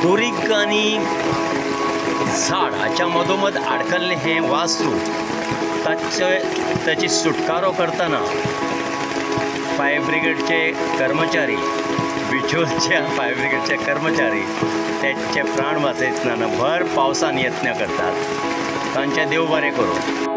दुरीग आनी झाड हाच्या मदोमद आडकल्लें हें वासरू ताची सुटकारो करतना फायर ब्रिगेडचे कर्मचारी, बिचोलच्या फायर ब्रिगेडचे कर्मचारी त्याचे प्राण वाचयतना भर पावसान यत्न करतात. तांचे देव बरें करूं.